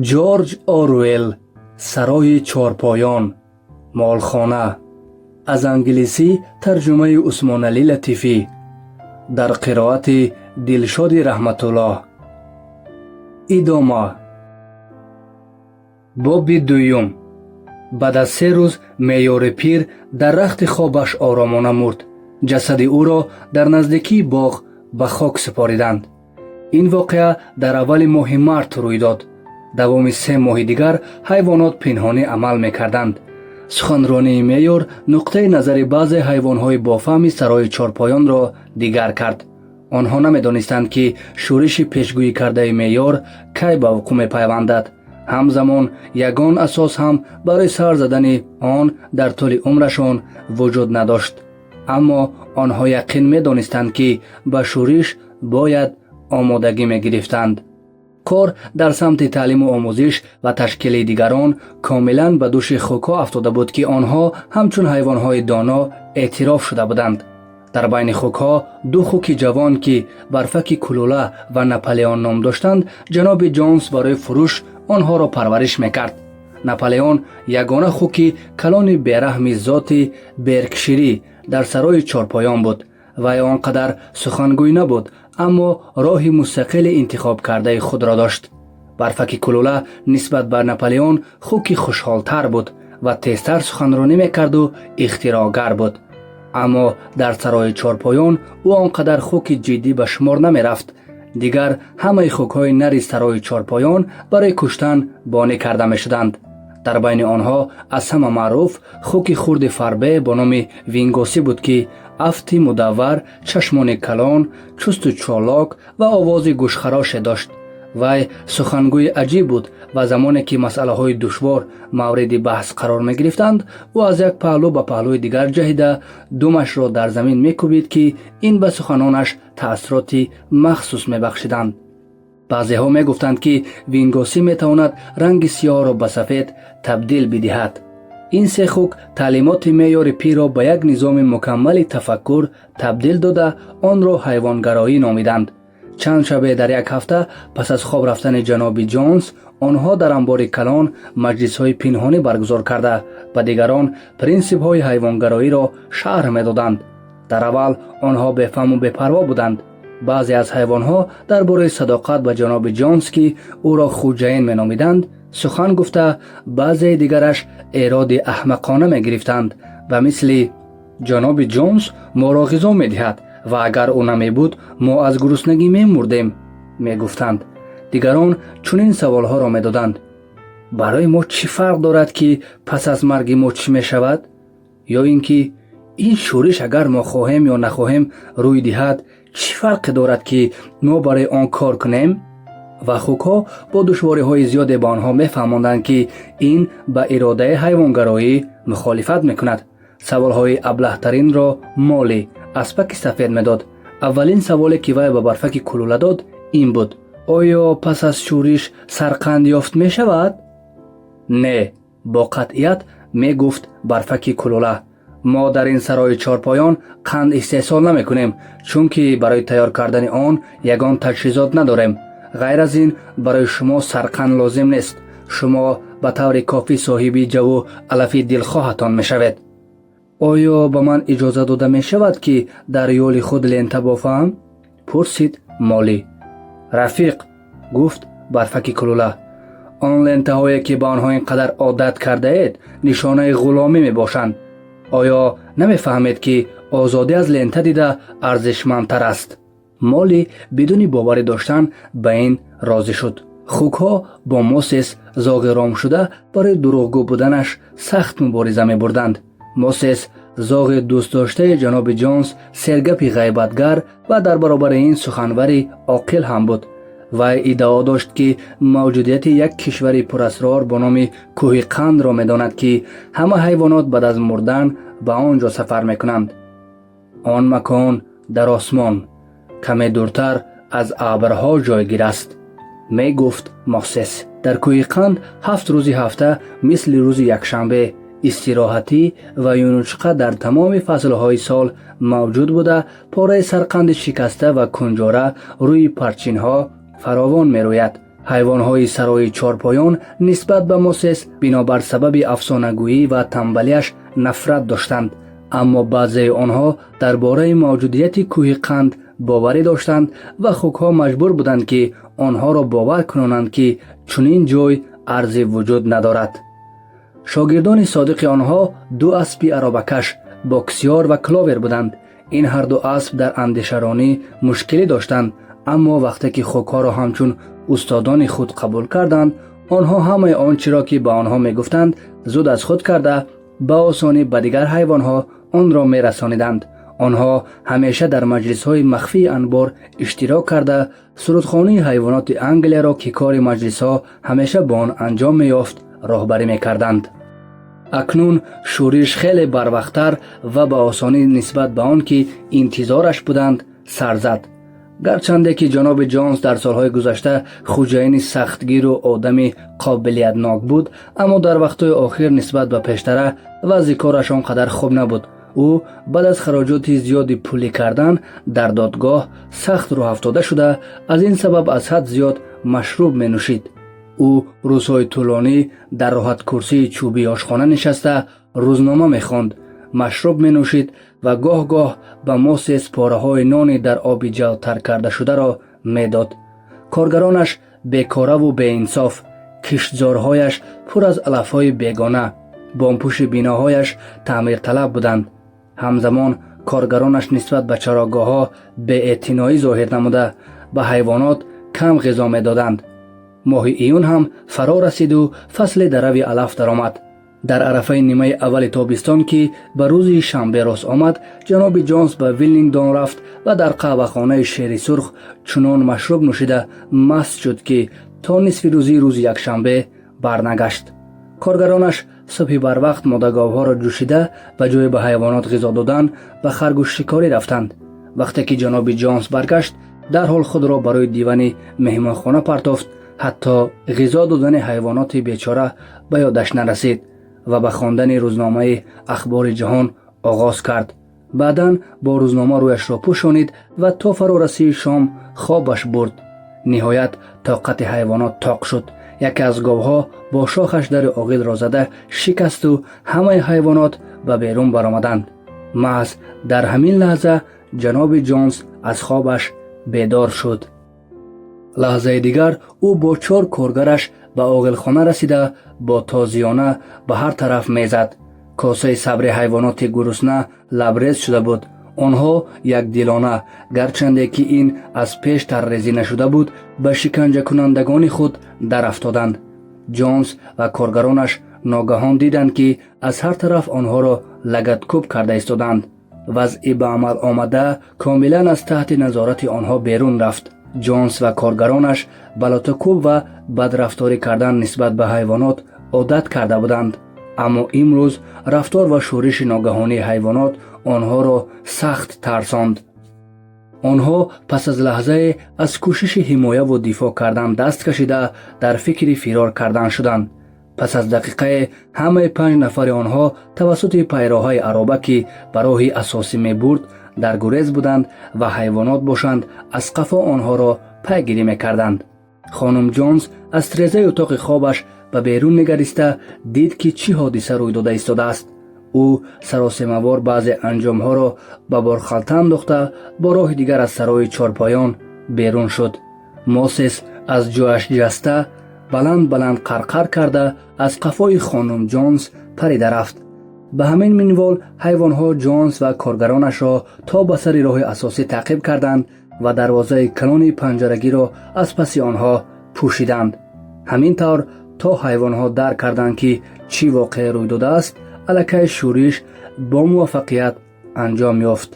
Ҷорҷ Оруэлл, «Сарои чорпоён», молхона. Аз англисӣ тарҷумаи Усмоналӣ Латифӣ, дар қироати Дилшоди Раҳматуллоҳ. Идома. Боби дуюм. Баъд аз 3 рӯз Меъёри пир дар рахти хобаш оромона мурд. Ҷасади ӯро дар наздикии боғ ба хок супориданд. Ин воқеа дар аввали моҳи март рӯй дод. Давоми 3 моҳи дигар ҳайвонот пинҳонӣ амал мекарданд. Суханронии меъёр нуқтаи назари баъзе ҳайвонҳои бофаҳми сарои чорпоёнро дигар кард. Онҳо намедонистанд, ки шӯриши пешгӯӣ кардаи меъёр кай ба вуқӯъ мепайвандад. Ҳамзамон ягон асос ҳам барои сар задани он дар тӯли умрашон вуҷуд надошт, аммо онҳо яқин медонистанд, ки ба шӯриш бояд омодагӣ мегирифтанд. Кор дар самти таълиму омӯзиш ва ташкили дигарон комилан ба дӯши хукҳо афтода буд, ки онҳо ҳамчун ҳайвонҳои доно эътироф шуда буданд. Дар байни хукҳо ду хуки ҷавон, ки Барфаки Кулула ва Наполеон ном доштанд, ҷаноби Ҷонс барои фурӯш онҳоро парвариш мекард. Наполеон ягона хуки калони бераҳми зоти беркширӣ дар сарои чорпоён буд. Вай он қадар сухангӯй набуд, аммо роҳи мустақили интихобкардаи худро дошт. Барфаки Кулула нисбат ба Наполеон хуки хушҳолтар буд ва тезтар суханронӣ мекарду ихтироъгар буд, аммо дар сарои чорпоён ӯ он қадар хуки ҷиддӣ ба шумор намерафт. Дигар ҳамаи хукҳои нари сарои чорпоён барои куштан бонӣ карда мешуданд. Дар байни онҳо аз ҳама маъруф хуки хурди фарбе бо номи Вингосӣ буд, ки афти мудаввар, чашмони калон, чусту чолок ва овози гӯшхароше дошт. Вай сухангӯи аҷиб буд ва замоне ки масъалаҳои душвор мавриди баҳс қарор мегирифтанд, ӯ аз як паҳлӯ ба паҳлӯи дигар ҷаҳида, думашро дар замин мекӯбид, ки ин ба суханонаш таассуроти махсус мебахшиданд. Баъзеҳо мегуфтанд, ки Вингосӣ метавонад ранги сиёҳро ба сафед табдил бидиҳад. Ин се хук таълимоти Меъёри пирро ба як низоми мукаммали тафаккур табдил дода, онро ҳайвонгароӣ номиданд. Чанд шабе дар як ҳафта, пас аз хоб рафтани ҷаноби Ҷонс, онҳо дар амбори калон маҷлисҳои пинҳонӣ баргузор карда, ба дигарон принсипҳои ҳайвонгароиро шарҳ медоданд. Дар аввал онҳо бефаҳму бепарво буданд. Баъзе аз ҳайвонҳо дар бораи садоқат ба ҷаноби Ҷонс, ки ӯро хӯҷаин меномиданд, сухан гуфта, баъзеи дигараш эроди аҳмақона мегирифтанд, ба мисли: «Ҷаноби Ҷонс моро ғизо медиҳад ва агар ӯ намебуд, мо аз гуруснагӣ мемурдем», мегуфтанд. Дигарон чунин саволҳоро медоданд: «Барои мо чӣ фарқ дорад, ки пас аз марги мо чӣ мешавад?» Ё ин ки: «Ин шӯриш агар мо хоҳем ё нахоҳем рӯй диҳад, чӣ фарқе дорад, ки мо барои он кор кунем?» Ва хукҳо бо душвориҳои зиёде ба онҳо мефаҳмонданд, ки ин ба иродаи ҳайвонгароӣ мухолифат мекунад. Саволҳои аблаҳтаринро Молли, аспаки сафед, медод. Аввалин саволе, ки вай ба Барфаки Кулула дод, ин буд: «Оё пас аз шӯриш сарқанд ёфт мешавад?» «Не», бо қатъият мегуфт Барфаки Кулула. «Мо дар ин сарои чорпоён қанд истеҳсол намекунем, чунки барои тайёр кардани он ягон таҷҳизот надорем. Ғайр аз ин, барои шумо сарқанд лозим нест. Шумо ба таври кофӣ соҳиби ҷаву алафи дилхоҳатон мешавед». «Оё ба ман иҷоза дода мешавад, ки дар ёли худ лента бофам?» пурсид Молӣ. «Рафиқ», гуфт Барфаки Кулула, «он лентаҳое, ки ба онҳо ин қадар одат кардаед, нишонаи ғуломӣ мебошанд. Оё намефаҳмед, ки озодӣ аз лента дида арзишмандтар аст?» Молӣ бидуни боварӣ доштан ба ин розӣ шуд. Хукҳо бо Мосес, зоғи ромшуда, барои дурӯғгӯ буданаш сахт мубориза мебурданд. Мосес, зоғи дӯстдоштаи ҷаноби Ҷонс, сергапи ғайбатгар ва дар баробари ин суханвари оқил ҳам буд. Вай иддао дошт, ки мавҷудияти як кишвари пурасрор бо номи Кӯҳи Қандро медонад, ки ҳама ҳайвонот баъд аз мурдан ба он ҷо сафар мекунанд. «Он макон дар осмон, каме дуртар аз абрҳо ҷойгир аст», мегуфт Мосес. Дар Кӯҳи Қанд 7 рӯзи ҳафта мисли рӯзи якшанбе истироҳатӣ ва юнучқа дар тамоми фаслҳои сол мавҷуд буда, пораи сарқанди шикаста ва кунҷора рӯи парчинҳо фаровон мерӯяд. Ҳайвонҳои сарои чорпоён нисбат ба Мосес бинобар сабаби афсонагӯӣ ва тамбалиаш нафрат доштанд, аммо баъзеи онҳо дар бораи мавҷудияти кӯҳи қанд боварӣ доштанд ва хукҳо маҷбур буданд, ки онҳоро бовар кунонанд, ки чунин ҷой арзи вуҷуд надорад. Шогирдони содиқи онҳо ду аспи аробакаш Боксиёр ва Кловер буданд. Ин ҳарду асп дар андешаронӣ мушкилӣ доштанд, аммо вақте ки хукҳоро ҳамчун устодони худ қабул карданд, онҳо ҳамаи он чиро, ки ба онҳо мегуфтанд, зуд аз худ карда, ба осонӣ ба дигар ҳайвонҳо онро мерасониданд. Онҳо ҳамеша дар маҷлисҳои махфии анбор иштирок карда, сурудхонии ҳайвоноти Англияро, ки кори маҷлисҳо ҳамеша бо он анҷом меёфт, роҳбарӣ мекарданд. Акнун шӯриш хеле барвақттар ва ба осонӣ нисбат ба он ки интизораш буданд сар зад. Гарчанде ки ҷаноби Ҷонс дар солҳои гузашта хӯҷаини сахтгиру одами қобилиятнок буд, аммо дар вақтҳои охир нисбат ба пештара вазъи кораш он қадар хуб набуд. Ӯ баъд аз хароҷоти зиёди пулӣ кардан дар додгоҳ сахт рӯҳафтода шуда, аз ин сабаб аз ҳад зиёд машруб менӯшид. Ӯ рӯзҳои тӯлонӣ дар роҳаткурсии чӯбии ошхона нишаста рӯзнома мехонд, машруб менӯшид ва гоҳ-гоҳ ба Мосес пораҳои нони дар оби ҷав тар кардашударо медод. Коргаронаш бекораву беинсоф, киштзорҳояш пур аз алафҳои бегона, бомпӯши биноҳояш таъмирталаб буданд. Ҳамзамон коргаронаш нисбат ба чарогоҳҳо беэътиноӣ зоҳир намуда, ба ҳайвонот кам ғизо медоданд. Моҳи июн ҳам фаро расиду фасли дарави алаф даромад. Дар арафаи нимаи аввали тобистон, ки ба рӯзи шанбе рост омад, ҷаноби Ҷонс ба Виллингдон рафт ва дар қаҳвахонаи Шери Сурх чунон машруб нӯшида маст шуд, ки то нисфи рӯзии рӯзи якшанбе барнагашт. Коргаронаш субҳи барвақт модаговҳоро ҷӯшида, ба ҷои ба ҳайвонот ғизо додан ба харгӯшшикорӣ рафтанд. Вақте ки ҷаноби Ҷонс баргашт, дарҳол худро барои дивани меҳмонхона партофт. Ҳатто ғизо додани ҳайвоноти бечора ба ёдаш нарасид ва ба хондани рӯзномаи Ахбори ҷаҳон оғоз кард. Баъдан бо рӯзнома рӯяшро пӯшонид ва то фарорасии шом хобаш бурд. Ниҳоят тоқати ҳайвонот тоқ шуд. Яке аз говҳо бо шохаш дари оғилро зада шикасту ҳамаи ҳайвонот ба берун баромаданд. Маҳз дар ҳамин лаҳза ҷаноби Ҷонс аз хобаш бедор шуд. Лаҳзаи дигар ӯ бо чор коргараш ба оғилхона расида, бо тозиёна ба ҳар тараф мезад. Косаи сабри ҳайвоноти гурусна лабрез шуда буд. Онҳо якдилона, гарчанде ки ин аз пеш таррезӣ нашуда буд, ба шиканҷакунандагони худ дарафтоданд. Ҷонс ва коргаронаш ногаҳон диданд, ки аз ҳар тараф онҳоро лагадкӯб карда истоданд. Вазъи ба амал омада комилан аз таҳти назорати онҳо берун рафт. Ҷонс ва коргаронаш ба латукӯб ва бадрафторӣ кардан нисбат ба ҳайвонот одат карда буданд, аммо имрӯз рафтор ва шӯриши ногаҳонии ҳайвонот онҳоро сахт тарсонд. Онҳо пас аз лаҳзае аз кӯшиши ҳимояву дифоъ кардан даст кашида, дар фикри фирор кардан шуданд. Пас аз дақиқае ҳамаи панҷ нафари онҳо тавассути пайроҳаи ароба, ки ба роҳи асосӣ мебурд, дар гурез буданд ва ҳайвонот бошанд аз қафо онҳоро пайгирӣ мекарданд. Хонум Ҷонс аз трезаи утоқи хобаш ба берун нигариста дид, ки чӣ ҳодиса рӯй дода истодааст. Ӯ саросемавор баъзе анҷомҳоро ба борхалта андохта, бо роҳи дигар аз сарои чорпоён берун шуд. Мосес аз ҷояш ҷаста, баланд баланд қарқар карда, аз қафои хонум Ҷонс парида рафт. Ба ҳамин минвол ҳайвонҳо Ҷонс ва коргаронашро то ба сари роҳи асосӣ таъқиб карданд ва дарвозаи калони панҷарагиро аз паси онҳо пӯшиданд. Ҳамин тавр то ҳайвонҳо дарк карданд, ки чӣ воқеа рӯй додааст, аллакай шӯриш бо муваффақият анҷом ёфт.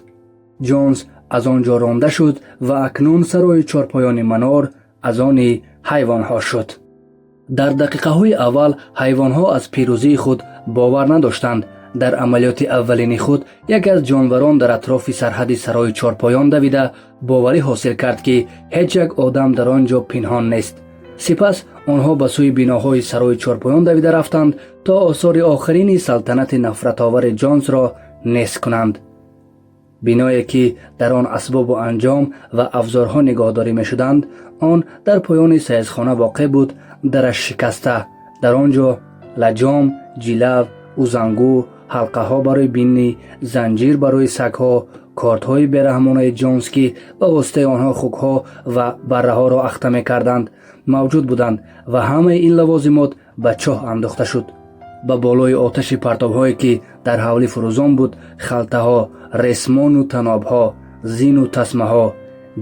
Ҷонс аз он ҷо ронда шуд ва акнун сарои чорпоёни Манор аз они ҳайвонҳо шуд. Дар дақиқаҳои аввал ҳайвонҳо аз пирӯзии худ бовар надоштанд. Дар амалиёти аввалини худ яке аз ҷонварон дар атрофи сарҳади сарои чорпоён давида, боварӣ ҳосил кард, ки ҳеҷ як одам дар он ҷо пинҳон нест. Сипас онҳо ба сӯи биноҳои сарои чорпоён давида рафтанд, то осори охирини салтанати нафратовари Ҷонсро нест кунанд. Биное, ки дар он асбобу анҷом ва афзорҳо нигоҳдорӣ мешуданд, он дар поёни саизхона воқеъ буд, дараш шикаста. Дар он ҷо лаҷом, ҷилав, узангу, ҳалқаҳо барои бинӣ, занҷир барои сагҳо, кордҳои бераҳмонаи Ҷонс, ки ба воситаи онҳо хукҳо ва барраҳоро ахта мекарданд, мавҷуд буданд ва ҳамаи ин лавозимот ба чоҳ андохта шуд. Ба болои оташи партобҳое, ки дар ҳавлӣ фурӯзон буд, халтаҳо, ресмону танобҳо, зину тасмаҳо,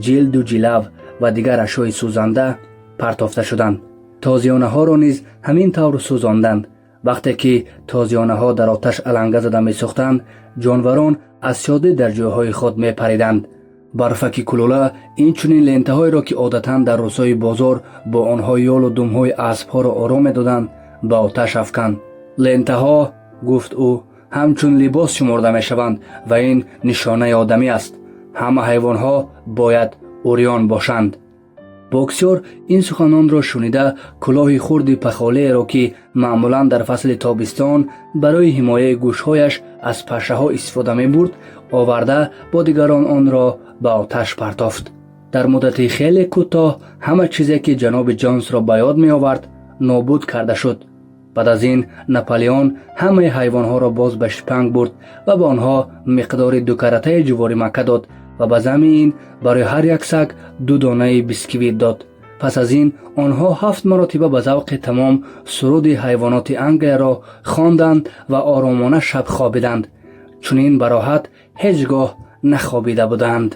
ҷилду ҷилав ва дигар ашёи сӯзанда партофта шуданд. Тозиёнаҳоро низ ҳамин тавр сӯзонданд. Вақте ки тозиёнаҳо дар оташ аланга зада месӯхтанд, ҷонварон аз шодӣ дар ҷойҳои худ мепариданд. Барфаки Кулула инчунин лентаҳоеро, ки одатан дар рӯзҳои бозор бо онҳо ёлу думҳои аспҳоро ором медоданд, ба оташ афканд. Лентаҳо, гуфт ӯ, ҳамчун либос шуморда мешаванд ва ин нишонаи одамӣ аст. Ҳама ҳайвонҳо бояд урён бошанд. Боксёр ин суханонро шунида, кулоҳи хурди пахолееро, ки маъмулан дар фасли тобистон барои ҳимояи гӯшҳояш аз пашшаҳо истифода мебурд, оварда, бо дигарон онро ба оташ партофт. Дар муддати хеле кӯтоҳ ҳама чизе, ки ҷаноби Ҷонсро ба ёд меовард, нобуд карда шуд. Баъд аз ин Наполеон ҳамаи ҳайвонҳоро боз ба шипанг бурд ва ба онҳо миқдори дукаратаи ҷуворимакка дод ва ба замми ин барои ҳар як саг ду донаи бисквит дод. Пас аз ин онҳо ҳафт маротиба ба завқи тамом суруди ҳайвоноти Англияро хонданд ва оромона шаб хобиданд. Чунин бароҳат ҳеҷ гоҳ нахобида буданд.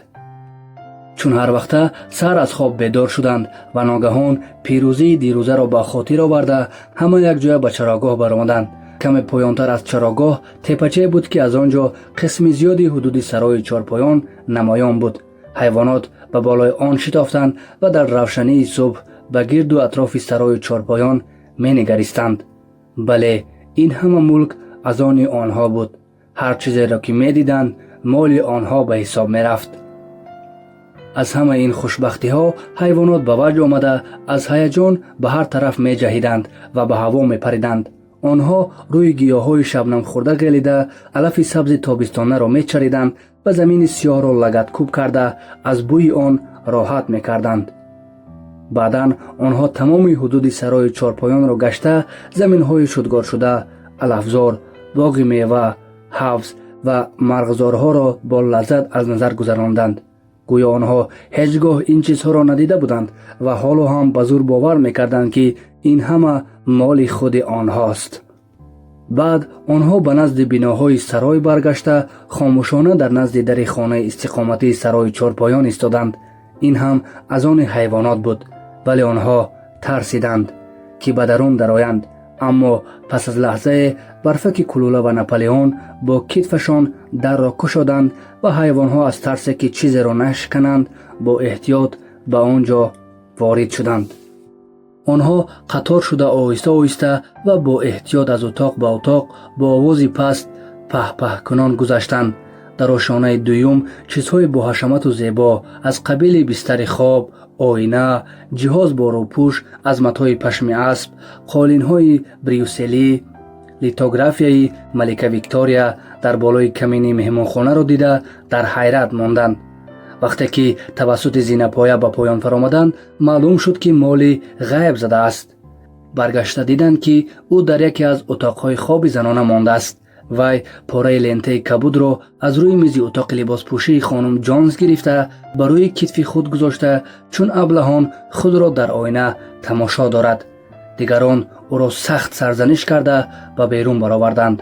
Чун ҳар вақта сар аз хоб бедор шуданд ва ногаҳон пирӯзии дирӯзаро ба хотир оварда, ҳама якҷоя ба чарогоҳ баромаданд. Каме поёнтар аз чарогоҳ тепачае буд, ки аз он ҷо қисми зиёди ҳудуди сарои чорпоён намоён буд. Ҳайвонот ба болои он шитофтанд ва дар равшании субҳ ба гирду атрофи сарои чорпоён менигаристанд. Бале, ин ҳама мулк аз они онҳо буд. Ҳар чизеро, ки медиданд, моли онҳо ба ҳисоб мерафт. Аз ҳамаи ин хушбахтиҳо ҳайвонот ба ваҷд омада, аз ҳаяҷон ба ҳар тараф меҷаҳиданд ва ба ҳаво мепариданд. Онҳо рӯи гиёҳҳои шабнамхӯрда ғелида, алафи сабзи тобистонаро мечариданд ва замини сиёҳро лагадкӯб карда, аз бӯи он роҳат мекарданд. Баъдан онҳо тамоми ҳудуди сарои чорпоёнро гашта, заминҳои шудгоршуда, алафзор, боғи мева, ҳавз ва марғзорҳоро бо лаззат аз назар гузаронданд. Гӯё онҳо ҳеҷ гоҳ ин чизҳоро надида буданд ва ҳоло ҳам ба зур бовар мекарданд, ки ин ҳама моли худи онҳост. Баъд онҳо ба назди биноҳои сарой баргашта, хомӯшона дар назди дари хонаи истиқоматии сарои чорпоён истоданд. Ин ҳам аз они ҳайвонот буд, вале онҳо тарсиданд, ки ба дарун дароянд. Аммо пас аз лаҳзае Барфаки Кулула ва Наполеон бо китфашон дарро кушоданд ва ҳайвонҳо аз тарсе, ки чизеро нашикананд, бо эҳтиёт ба он ҷо ворид шуданд. Онҳо қатор шуда, оҳиста оҳиста ва бо эҳтиёт аз утоқ ба утоқ бо овози паст паҳпаҳкунон гузаштанд. Дар ошёнаи дуюм чизҳои боҳашамату зебо аз қабили бистари хоб, оина, ҷиҳоз бо рӯпӯш аз матои пашми асп, қолинҳои брюсселӣ, литографияи малика Виктория дар болои камини меҳмонхонаро дида, дар ҳайрат монданд. Вақте ки тавассути зинапоя ба поён фаромаданд, маълум шуд, ки Молли ғайб задааст. Баргашта диданд, ки ӯ дар яке аз утоқҳои хоби занона мондааст. Вай пораи лентаи кабудро аз рӯи мизи утоқи либоспӯшии хонум Ҷонс гирифта, ба рӯи китфи худ гузошта, чун аблаҳон худро дар оина тамошо дорад. Дигарон ӯро сахт сарзаниш карда, ба берун бароварданд.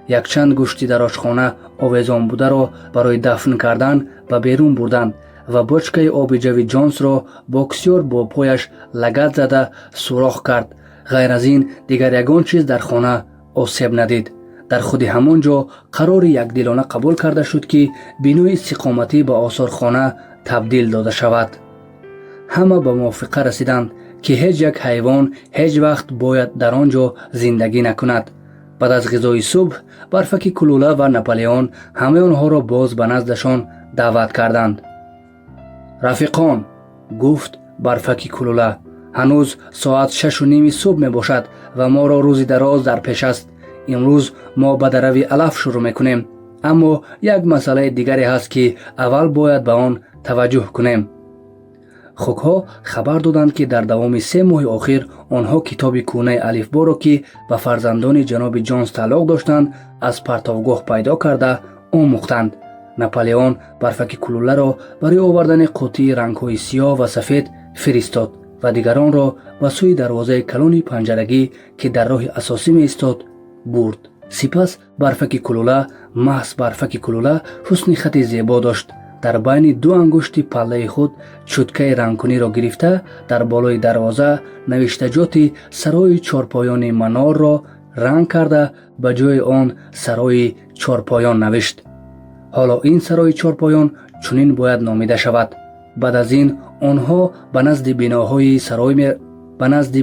Якчанд гӯшти дар ошхона овезон бударо барои дафн кардан ба берун бурданд ва бочкаи оби ҷави Ҷонсро боксёр бо пояш лагат зада сурох кард. Ғайр аз ин дигар ягон чиз дар хона осеб надид. Дар худи ҳамон ҷо қарори якдилона қабул карда шуд, ки бинои истиқоматӣ ба осорхона табдил дода шавад. Ҳама ба мувофиқа расиданд, ки ҳеҷ як ҳайвон ҳеҷ вақт бояд дар он ҷо зиндагӣ накунад. Баъд аз ғизои субҳ Барфаки Кулула ва Наполеон ҳамаи онҳоро боз ба наздашон даъват карданд. Рафиқон, гуфт Барфаки Кулула, ҳанӯз соат 6:30 субҳ мебошад ва моро рӯзи дароз дар пеш аст. Имрӯз мо ба дарави алаф шурӯъ мекунем. Аммо як масъалаи дигаре ҳаст, ки аввал бояд ба он таваҷҷӯҳ кунем. Хукҳо хабар доданд, ки дар давоми 3 моҳи охир онҳо китоби кӯҳнаи алифборо, ки ба фарзандони ҷаноби Ҷонс тааллуқ доштанд, аз партовгоҳ пайдо карда омӯхтанд. Наполеон Барфаки Кулуларо барои овардани қуттии рангҳои сиёҳ ва сафед фиристод ва дигаронро ба сӯи дарвозаи калони панҷарагӣ, ки дар роҳи асосӣ меистод, бурд. Сипас Барфаки Кулула, маҳз Барфаки Кулула ҳусни хати зебо дошт, дар байни ду ангушти паллаи худ чуткаи рангкуниро гирифта, дар болои дарвоза навиштаҷоти сарои чорпоёни манорро ранг карда, ба ҷои он сарои чорпоён навишт. Ҳоло ин сарои чорпоён чунин бояд номида шавад. Баъд аз ин онҳо ба назди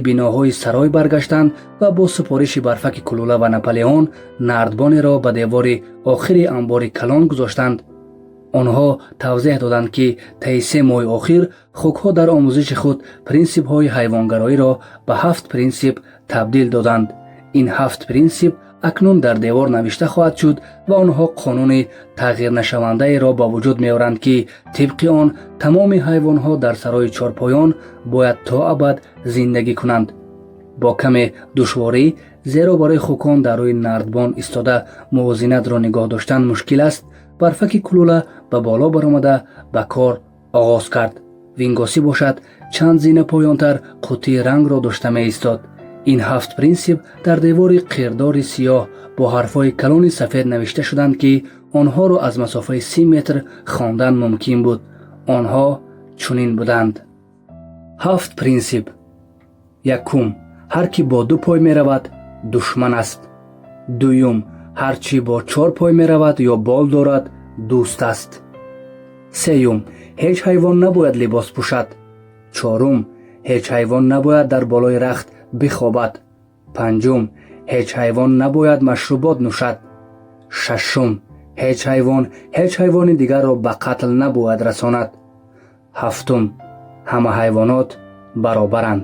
биноҳои сарой баргаштанд ва бо супориши Барфаки Кулула ва Наполеон нардбонеро ба девори охири амбори калон гузоштанд. Онҳо тавзеҳ доданд, ки таи 3 моҳи охир хукҳо дар омӯзиши худ принсипҳои ҳайвонгароиро ба ҳафт принсип табдил доданд. Ин ҳафт принсип акнун дар девор навишта хоҳад шуд ва онҳо қонуни тағйирнашавандаеро ба вуҷуд меоранд, ки тибқи он тамоми ҳайвонҳо дар сарои чорпоён бояд то абад зиндагӣ кунанд. Бо каме душворӣ, зеро барои хукон дар рӯи нардбон истода мувозинатро нигоҳ доштан мушкил аст, Барфаки Кулула ба боло баромада ба кор оғоз кард. Вингоси бошад, чанд зина поёнтар қуттии рангро дошта меистод. Ин ҳафт принсип дар девори қирдори сиёҳ бо ҳарфҳои калони сафед навишта шуданд, ки онҳоро аз масофаи 30 метр хондан мумкин буд. Онҳо чунин буданд: ҳафт принсип. Якум: ҳар ки бо ду пой меравад, душман аст. Дуюм: ҳар чӣ бо чор пой меравад ё бол дорад, дӯст аст. Сеюм: ҳеҷ ҳайвон набояд либос пӯшад. Чорум: ҳеҷ ҳайвон набояд дар болои рахт бихобад. Панҷум: ҳеҷ ҳайвон набояд машрубот нӯшад. Шашум: ҳеҷ ҳайвон ҳеҷ ҳайвони дигарро ба қатл набояд расонад. Ҳафтум: ҳама ҳайвонот баробаранд.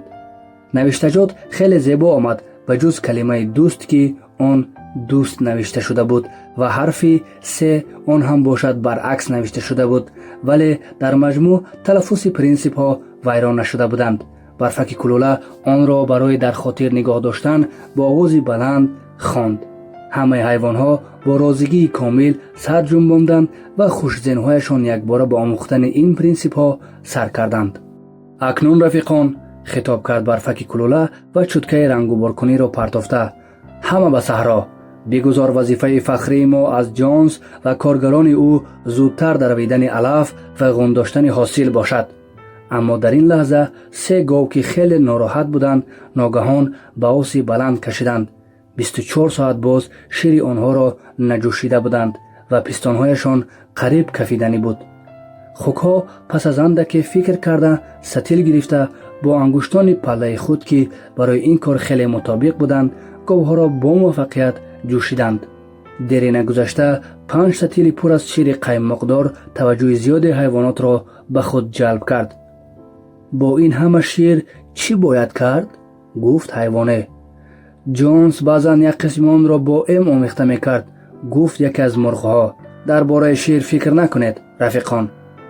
Навиштаҷот хеле зебо омад, ба ҷуз калимаи дӯст, ки он дуст навишта шуда буд ва ҳарфи се он ҳам бошад баръакс навишта шуда буд, вале дар маҷмӯъ талаффузи принсипҳо вайрон нашуда буданд. Барфаки Кулула онро барои дар хотир нигоҳ доштан бо овози баланд хонд. Ҳамаи ҳайвонҳо бо розигии комил сар ҷунбонданд ва хушзеҳнҳояшон якбора ба омӯхтани ин принсипҳо сар карданд. Акнун, рафиқон, хитоб кард Барфаки Кулула ва чуткаи рангуборкуниро партофта, ҳама ба саҳро. Бигузор вазифаи фахрии мо аз Ҷонс ва коргарони ӯ зудтар даравидани алаф ва ғундоштани ҳосил бошад. Аммо дар ин лаҳза се гов, ки хеле нороҳат буданд, ногаҳон ба оси баланд кашиданд. 24 соат боз шири онҳоро наҷӯшида буданд ва пистонҳояшон қариб кафиданӣ буд. Хукҳо пас аз андаке фикр карда, сатил гирифта, бо ангуштони паллаи худ, ки барои ин кор хеле мутобиқ буданд, говҳоро бо муваффақият ҷӯшиданд. Дере нагузашта панҷ сатили пур аз шири қаймоқдор таваҷҷӯҳи зиёди ҳайвонотро ба худ ҷалб кард. Бо ин ҳама шир чӣ бояд кард? Гуфт ҳайвоне. Ҷонс баъзан як қисми онро бо эм омехта мекард, гуфт яке аз мурғҳо. Дар бораи шир фикр накунед, рафиқон,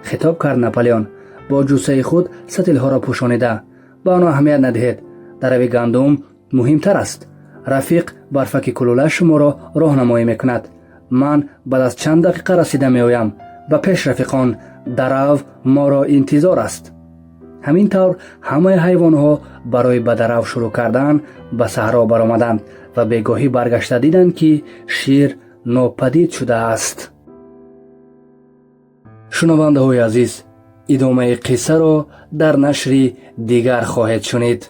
хитоб кард Наполеон бо ҷуссаи худ сатилҳоро пӯшонида. Ба он аҳамият надиҳед, дарави гандум муҳимтар аст. Рафиқ Барфаки Кулула шуморо роҳнамоӣ мекунад. Ман баъд аз чанд дақиқа расида меоям. Ба пеш, рафиқон, дарав моро интизор аст. Ҳамин тавр ҳамаи ҳайвонҳо барои ба дарав шурӯъ кардан ба саҳро баромаданд ва бегоҳӣ баргашта диданд, ки шир нопадид шудааст. Шунавандаҳои азиз, идомаи қиссаро дар нашри дигар хоҳед шунид.